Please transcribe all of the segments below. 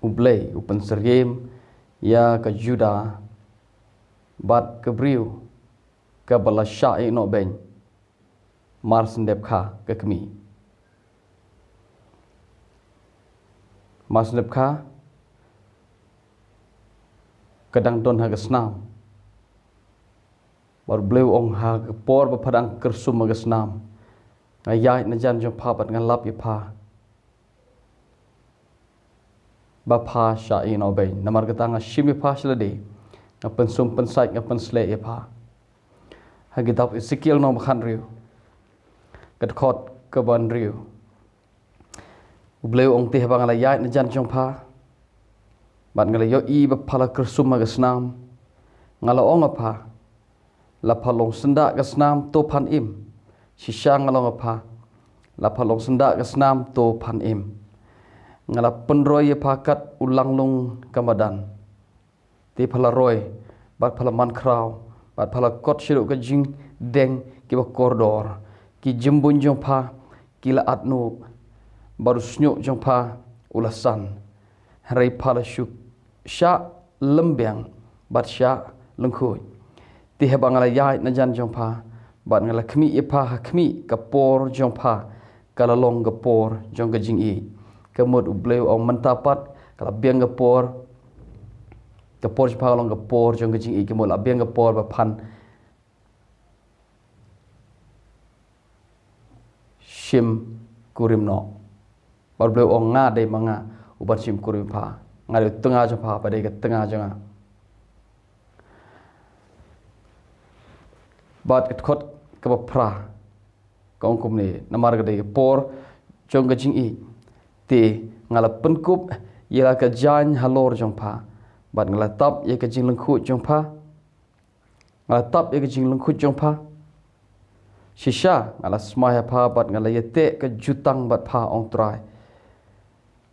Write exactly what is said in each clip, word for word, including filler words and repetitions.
U Blei u pynsyriem ïa ka Juda bad ka briew kaba la shah ïehnoh beiñ. Mar sngewdep kha ka kmie. Mar sngewdep kha ka dang don ha ka snam. Bad U Blei u ong ha ka por ba pha dang kyrsum ha ka snam, nga ïaid na jan jong pha bad nga lap ïa pha ba pha shah ïehnoh beiñ. Namar kata nga shim ïa pha sha lade, nga pynsum pynsait, nga pynshlei ïa pha. Ha kitab Esekiel lynnong ba khathynriew, ka dkhot kaba hynriew. U Blei u ong, te haba nga la ïaid na jan jong pha bad nga la ïohi ba pha la kyrsum ha ka snam, nga la ong ha pha, la pha long syndah ka snam to phan im. Shisha nga la ong ha pha, la pha long syndah ka snam to phan im. Nga la pynroi ïa pha kat u langlung ka madan. Te pha la roi bad pha la man khraw bad pha la kot shaduh ka jingdeng kiba kordor. Ki jymbuiñ jong pha ki la at nuh bad u shñiuh jong pha u la san. Hynrei pha la shu shah lymbiang bad shah lyngkhuid. Te haba nga la ïaid na jan jong pha bad nga la khmih ïa pha ha khmih, ka por jong pha ka la long ka por jong ka jingïeit. Ka mut U Blei u ong mynta pat ka la biang ka por, ka por jong pha ka long ka por jong ka jingïeit. Ka mut la biang ka por ba phan shim kurim noh. Bad U Blei u ong, nga dei ma nga uban shim kurim pha. Nga dei u tnga jong pha, pha dei ka tnga jong nga. Bad ka dkhot kaba phra ka ong kumne, namar ka dei ka por jong ka jingïeit. Te nga la pynkup ïa la ka jaiñ halor jong pha bad nga la tap ïa ka jinglyngkhuid jong pha. Nga la tap ïa ka jinglyngkhuid jong pha. Shisha nga la smai ha pha bad nga la ïateh ka jutang bad pha, ong Trai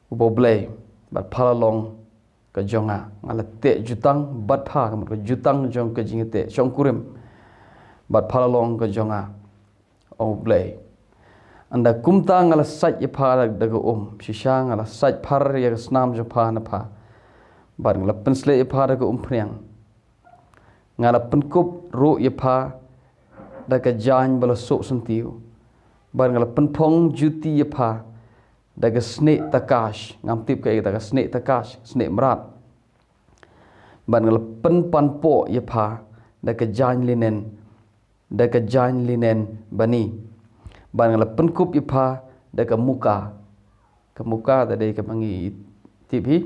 uba U Blei, bad pha la long ka jong nga. Nga la teh jutang bad pha, ka mut ka jutang jong ka jingïateh shongkurim, bad pha la long ka jong nga, ong U Blei. Ynda kumta nga la sait ïa pha da, da ka um, shisha nga la sait phar ïa ka snam jong pha na pha, bad nga la pynshlei ïa pha da ka umphniang. Nga la pynkup ruh ïa pha da ka jaiñ ba la soh syntiew, bad nga la pynphong juti ïa pha da ka snieh takash. Ngam tip kaei kata ka snieh takash, snieh mrad. Bad nga la pynpanpoh ïa pha da ka jaiñ linen, da ka jaiñ linen bani. Bad nga la pynkup ïa pha da ka muka. Ka muka ta dei kaba ngi tip hi,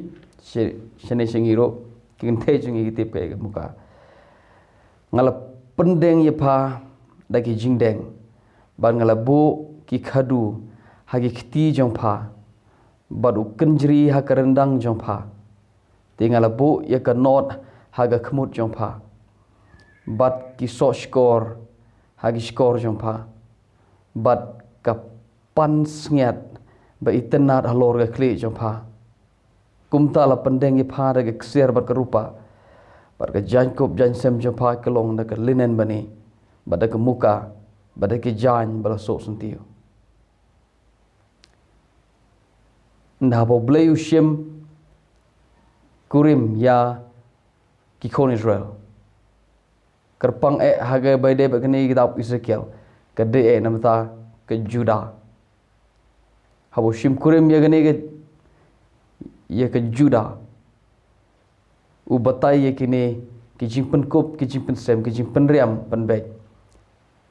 sha-, shane sha ngi ruh, ki kynthei jong ngi ki tip kaei ka muka. Nga la pyndeng ïa pha da ki jingdeng, bad nga la buh ki khadu ha ki kti jong pha, bad u kynjri ha ka ryndang jong pha. Te nga la buh ïa ka nod ha ka khmut jong pha, bad ki soh shkor ha ki shkor jong pha, bad ka pansngiat ba itynnad halor ka khlieh jong pha. Kumta la pyndeng ïa pha da ka ksiar bad ka rupa, bad ka jaiñkup jaiñsem jong pha ka long da ka linen bani, bad da ka muka, bad da ki jaiñ ba la soh syntiew. Ynda haba U Blei u shim kurim ïa ki khun Israel, kyrpang eh ha kaba ïadei bad kane ka kitab Esekiel, ka dei eh na ka bynta ka Juda. Haba u shim kurim ïa kane ka, ïa ka Juda, u batai ïa kine ki jingpynkup, ki jingpynsem, ki jingpynriam pynbeit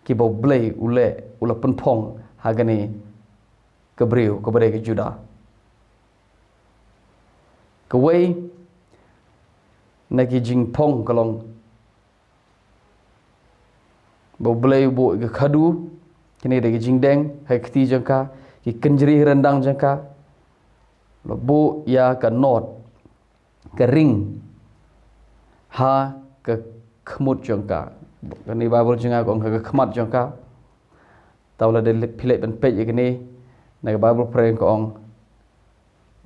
kiba U Blei u leh, u la pynphong ha kane ka briew kaba dei ka Juda. Kawei na ki jingphong ka long ba U Blei u buh ïa ka khadu, kine dei ki jingdeng ha ka kti jong ka, ki kynjri ha ryndang jong ka, la buh ïa ka nod, ka ring ha ka khmut jong ka. Kane Baibl jong nga ka ong ha ka khmat jong ka. Te lada phi leit ban peit ïa kane na ka Baibl phareng ka ong,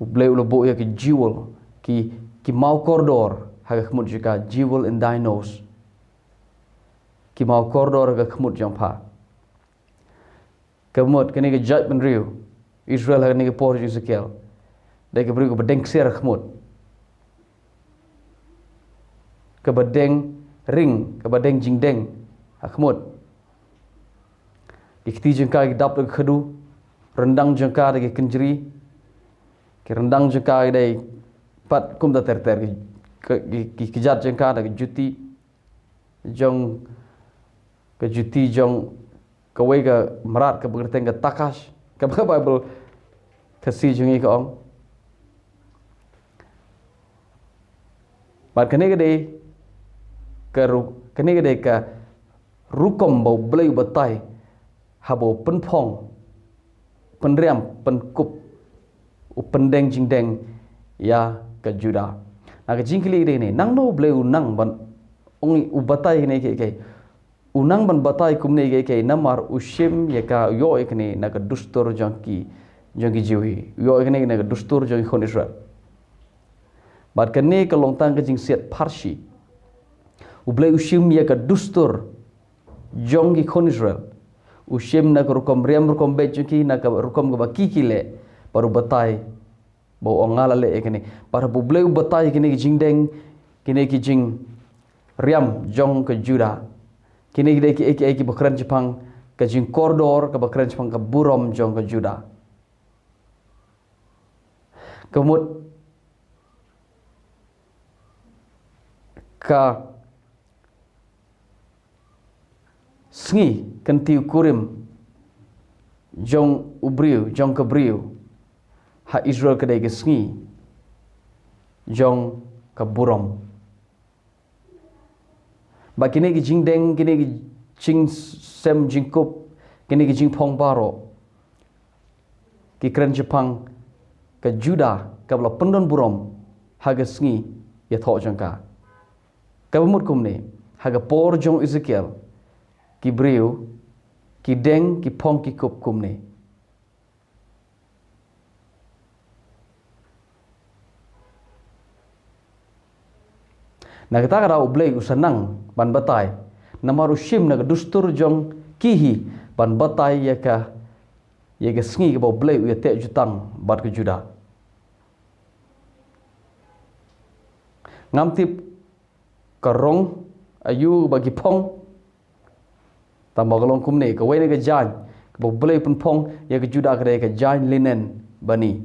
U Blei u la buh ïa ki jewel, ki, ki maw kordor ha ka khmut jong ka, jewel in thy nose. Ki maw kordor ha ka khmut jong pha. Ka mut kane ka jaitbynriew Israel ha kane ka por jong Esekiel, dei ka briew kaba deng ksiar ha khmut. kaba deng ring, kaba deng jingdeng ha khmut. Ki kti jong ka ki dap da ka khadu, ryndang jong ka da ki kynjri, ki ryndang jong ka ki dei pat kumta ter ter, ki, ki, ki kjat jong ka da ka juti, jong ka juti jong kawei ka mrad kaba kyrteng ka takash, kaba ka Baibl Khasi jong ngi ka ong. Bad kane ka dei ka ru-, kane ka dei ka rukom ba U Blei u batai haba u pynphong, pynriam, pynkup, u pyndeng jingdeng ïa ka Judah. Na ka jingkylli ka dei ne, nangno U Blei u nang ban ong, u batai kine kiei kiei. U nang ban batai kumne kiei kiei namar u shim ïa ka, u ïoh ïa kane na ka dustur jong ki, jong ki Jiw hi. U ïoh ïa kane na ka dustur jong ki khun Israel. Bad kane ka long tang ka jingsiat pharshi. U Blei u shim ïa ka dustur jong ki khun Israel. U shim na ka rukom riam rukom beit jong ki, na ka rukom kaba ki ki leh, bad u batai ba u ong nga la leh ïa kane. Bad haba U Blei u batai kine ki jingdeng, kine ki jingriam jong ka Judah, kine ki dei kiei kiei kiba kren shaphang ka jingkordor, kaba kren shaphang ka burom jong ka Judah. Ka mut ka sngi kynti u kurim jong u briew, jong ka briew ha Israel ka dei ka sngi jong ka burom. Ba kine ki jingdeng, kine ki jingsem jingkup, kine ki jingphong baroh ki kren shaphang ka Judah kaba la pyndon burom ha ka sngi ïathoh jong ka. Kaba mut kumne, ha ka por jong Ezekiel, ki briew ki deng, ki phong, ki kup kumne. Na kata ka daw U Blei u sa nang ban batai, namar u shim na ka dustur jong ki hi ban batai ïa ka, ïa ka sngi kaba U Blei u ïateh jutang bad ka Judah. Ngam tip ka rong aïu ba ki phong, tangba ka long kumne, kawei na ka jaiñ kaba U Blei u pynphong ïa ka Judah ka dei ka jaiñ linen bani.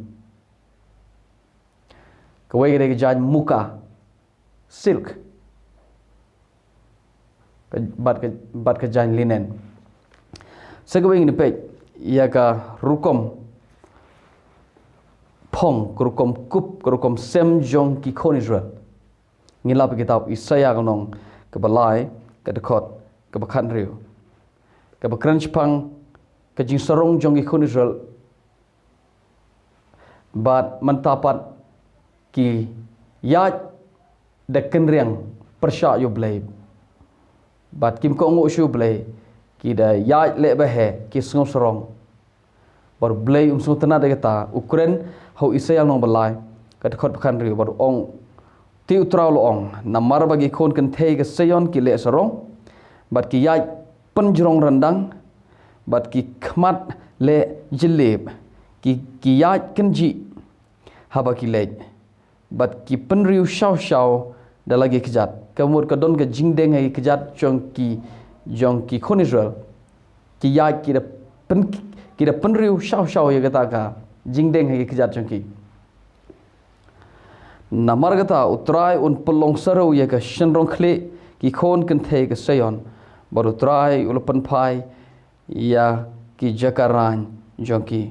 Kawei ka dei ka jaiñ muka, silk. Ka, bad ka, bad ka jaiñ linen. Sa kawei ngin peit ïa ka rukom phong, ka rukom kup, ka rukom sem jong ki khun Israel. Ngi lap ïa ka kitab Isaiah ka lynnong kaba lai, ka dkhot kaba khathynriew, kaba kren shaphang ka jingsarong jong ki khun Israel. Bad mynta pat ki ïaid da kynriang pyrshah ïa U Blei. Bad kim kohnguh shuh ïa U Blei, ki da ïaid leh ba heh, ki sngewsarong. Bad U Blei um sngewtynnad ïa kata, u kren ha u Isaiah lynnong ba lai, ka dkhot ba khathynriew, bad u ong, te U Trai u la ong, namar ba ki khun kynthei ka Zion ki leh sarong, bad ki ïaid pynjrong ryndang, bad ki khmat leh jylliew, ki, ki ïaid kynjih haba ki leit, bad ki pynriew shaw shaw da la ki kjat. Ka mut ka don ka jingdeng ha ki kjat jong ki, jong ki khun Israel. Ki ïaid ki da pyn, ki da pynriew shaw shaw ïa kata ka jingdeng ha ki kjat jong ki. Namar kata U Trai un pynlong sarew ïa ka shynrong khlieh ki khun kynthei ka Zion, bad U Trai u la pynphai ïa ki jaka raiñ jong ki.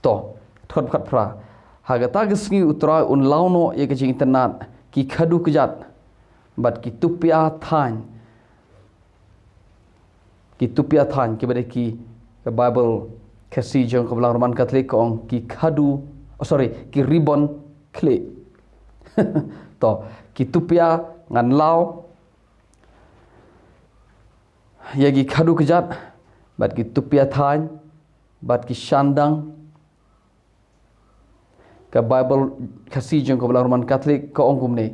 To, dkhot khatphra. Ha kata ka sngi U Trai un law noh ïa ka jingitynnad ki khadu kjat bad ki tupia thaiñ. Ki tupia thaiñ, kiba dei ki, ka Baibl Khasi jong ka Balang Roman Katholik ka ong ki khadu, oh, sorry, ki ribon khlieh. To, ki tupia, ngan law ïa ki khadu kjat, bad ki tupia thaiñ, bad ki shandang. Ka Baibl Khasi jong ka Balang Roman Katholik ka ong kumne,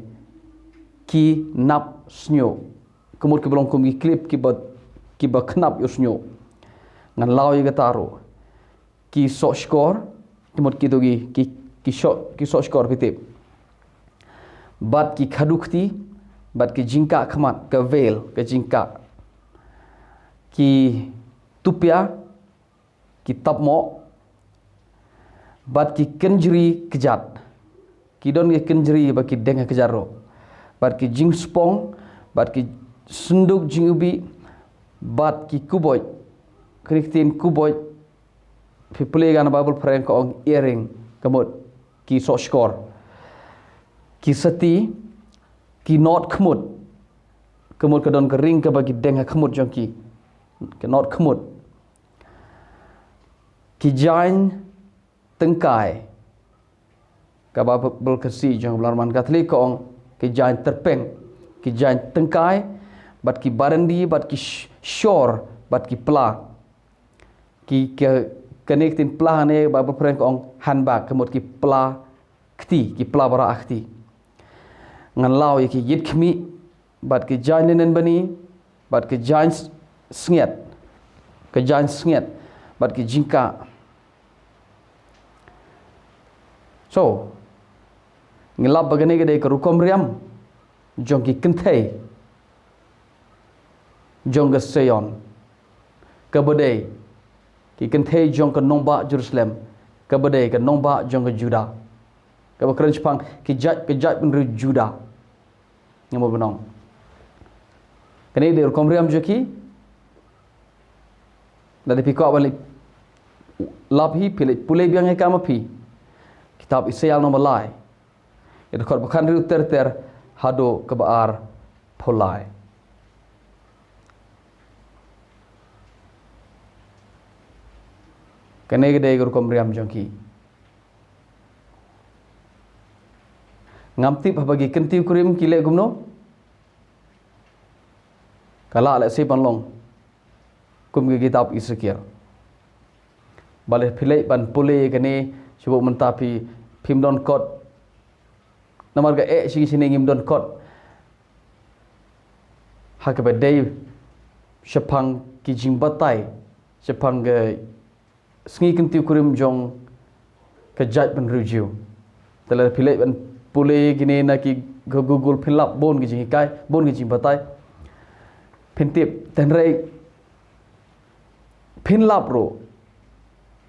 ki nap shñiuh. Ka mut kiba long kum ki klip kiba, kiba khnap ïa u shñiuh. Ngan law ïa kata ruh. Ki soh shkor, ka mut kito ki, ki, ki soh, ki soh shkor, phi tip. bad ki khadukti, bad ki jingkah khmat, ka veil, ka jingkah, ki tupia, ki tapmoh, bad ki kynjri kjat, ki don ki kynjri ba ki deng ha kjat ruh, bad ki jingspong, bad ki synduk jingubi, bad ki kuboid, kri ktien kuboid, phi pule ka na Bible phareng ka ong earring, ka mut ki sohshkor, ki sati, ki not khmut, ka mut ka don ka ring kaba ki deng ha khmut jong ki, ki not khmut, ki jaiñ tyngkai, ka Bible Khasi jong ka Roman Catholic ka ong ki jaiñ tyrpeng, ki jaiñ tyngkai, bad ki barandi, bad ki sh- shor, bad ki pla. Ki ka, kane ka ktien pla ne Bible phareng ka ong handbag, ka mut ki pla kti, ki pla ba rah kti. Ngan law ïa ki ïit khmih, bad ki jaiñ linen bani, bad ki jaiñ s- sngiat, ki jaiñ sngiat, bad ki jingkah. So, ngi lap ba kane ka dei ka rukom riam jong ki kynthei jong ka Sion, kaba dei ki kynthei jong ka nongbah Jerusalem, kaba dei ka nongbah jong ka Judah, kaba kren shaphang ki jait, ka jaitbynriew Judah. Nga mut ban ong, kane dei rukom riam jong ki. Lada phi kwah ban leit lap hi, phi leit pule biang ïa ka ma phi. Kitab Isaïah nombar lai, ïa dkhot ba khathynriew ter ter haduh kaba arphew lai. Kane ka dei ka rukom riam jong ki. Ngam tip haba ki kyntiew kurim ki leh kumno. Ka lah lehse ban long kum ka kitab Esekiel. Balei phi leit ban pule kane, shu mynta phi, phim don kot. Namar ka eh shi shi ne ngim don kot. Ha kaba dei shaphang ki jingbatai shaphang ka sngi kyntiew kurim jong ka jaitbynriew Jiw. Te lada phi leit ban pule kine na ki, ka Google, phin lap bun ki jinghikai, bun ki jingbatai. Phin tip, hynrei phin lap ruh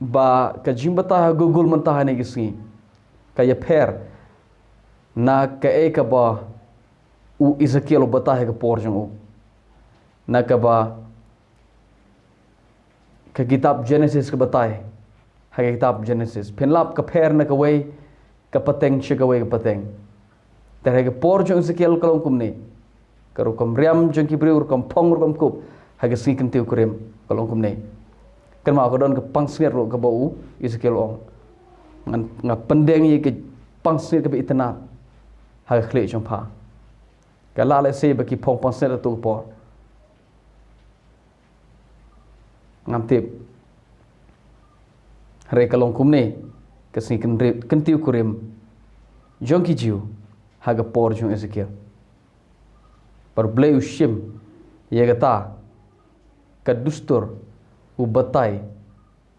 ba ka jingbatai ha Google mynta ha kine ki sngi ka ïapher na kaei kaba u Esekiel u batai ha ka por jong u. Na kaba ka kitab Genesis ka batai ha ka kitab Genesis. Phin lap ka pher na kawei ka pateng sha kawei ka pateng. Te ha ka por jong Esekiel ka long kumne. Ka rukom riam jong ki briew, rukom phong, rukom kup ha ka sngi kyntiew kurim ka long kumne. Kynmaw, ka don ka pansngiat ruh kaba u Esekiel u ong. Ngan, nga pyndeng ïa ka pansngiat kaba itynnad ha ka khlieh jong pha. Ka lah lehse ba ki phong pansngiat ha tu ka por. Ngam tip. Hynrei ka long kumne ka sngi kynri-, kyntiew kurim jong ki Jiw ha ka por jong Esekiel. Bad U Blei u shim ïa kata ka dustur, u batai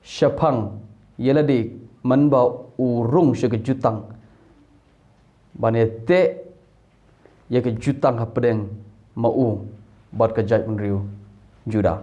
shaphang ïa lade man ba u rung sha ka jutang ban ïateh ïa ka jutang hapdeng ma u bad ka jaitbynriew Judah.